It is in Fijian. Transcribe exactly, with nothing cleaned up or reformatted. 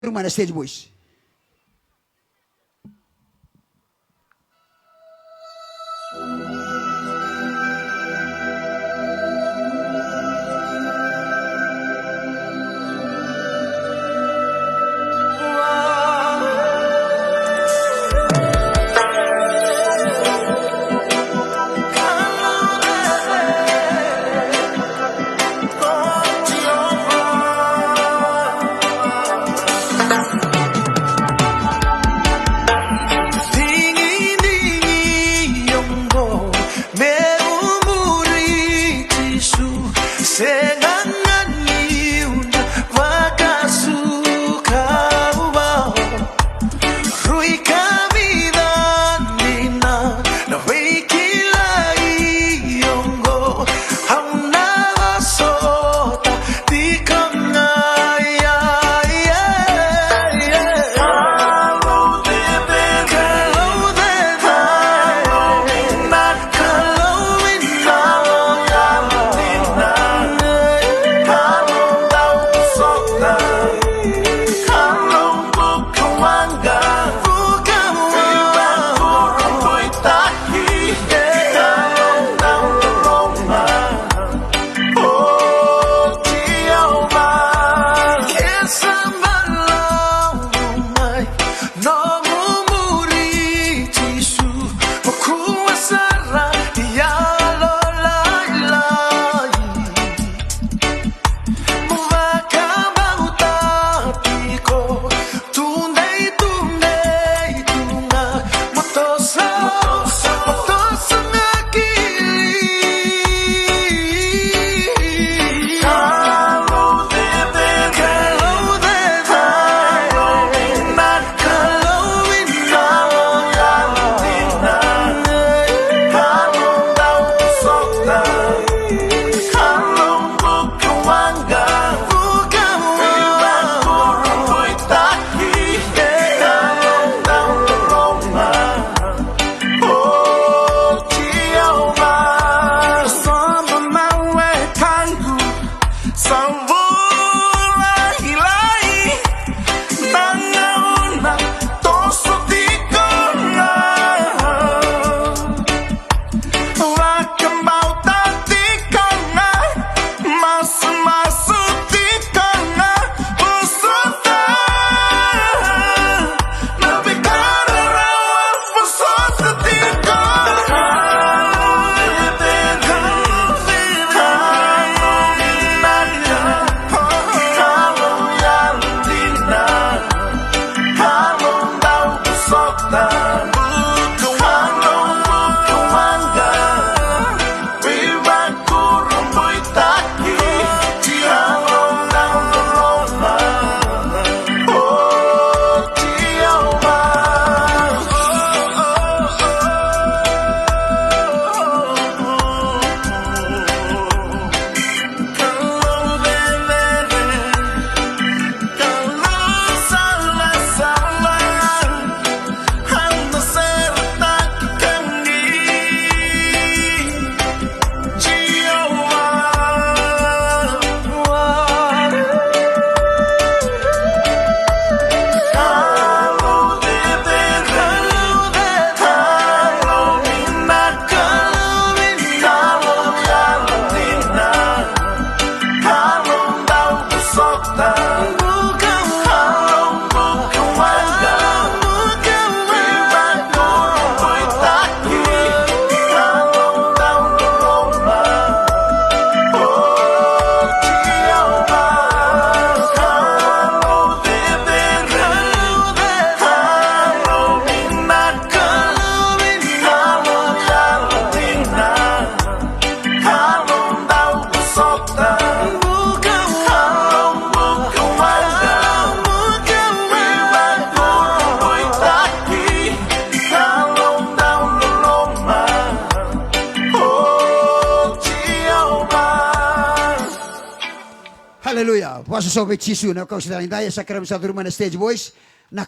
Ruma na Stage Boys. Digidigi oqo meu muri Jisu, sega ga niu na vakasuka vua. Rui ka vica dina na veikilai oqo, au na vosota tiko ga. Ia, ia, ia. Kalou cecere, Kalou cecere, Kalou vinaka, Kalou vinaka, Kalou vinaka, Kalou dau vosota. Kalou bukawaqa, bukawaqa, veivakurabuitaki, Kalou dau loloma. O Jiova, ke sa balavu mai nomu muri Jisu, mo kua sara ni yalolailai. Mo vakabauta tiko, tudei, tudei tu ga, mo toso, mo toso ga ki liu. Kalou cecere, Kalou cecere, Kalou vinaka, Kalou vinaka, Kalou dau vosota. Kalou bukawaqa, bukawaqa, veivakurabuitaki, Kalou dau loloma. O Jiova, sobo na wekaqu, sa vu lailai, na gauna toso tiko ga. Vakabauta tiko ga, masumasu tiko ga, vosota. Na veika rarawa vosota tiko. Kalou vinaka, Kalou yalodina. Kalou dau vosota, Kalou bukawaqa, veivakurabuitaki, Kalou dau loloma. O Jiova. Haleluya. Vakasoso vei Jisu na wekaqu sa tale ni dai, e sa kerei me sa curu mai na Stage Boys. Na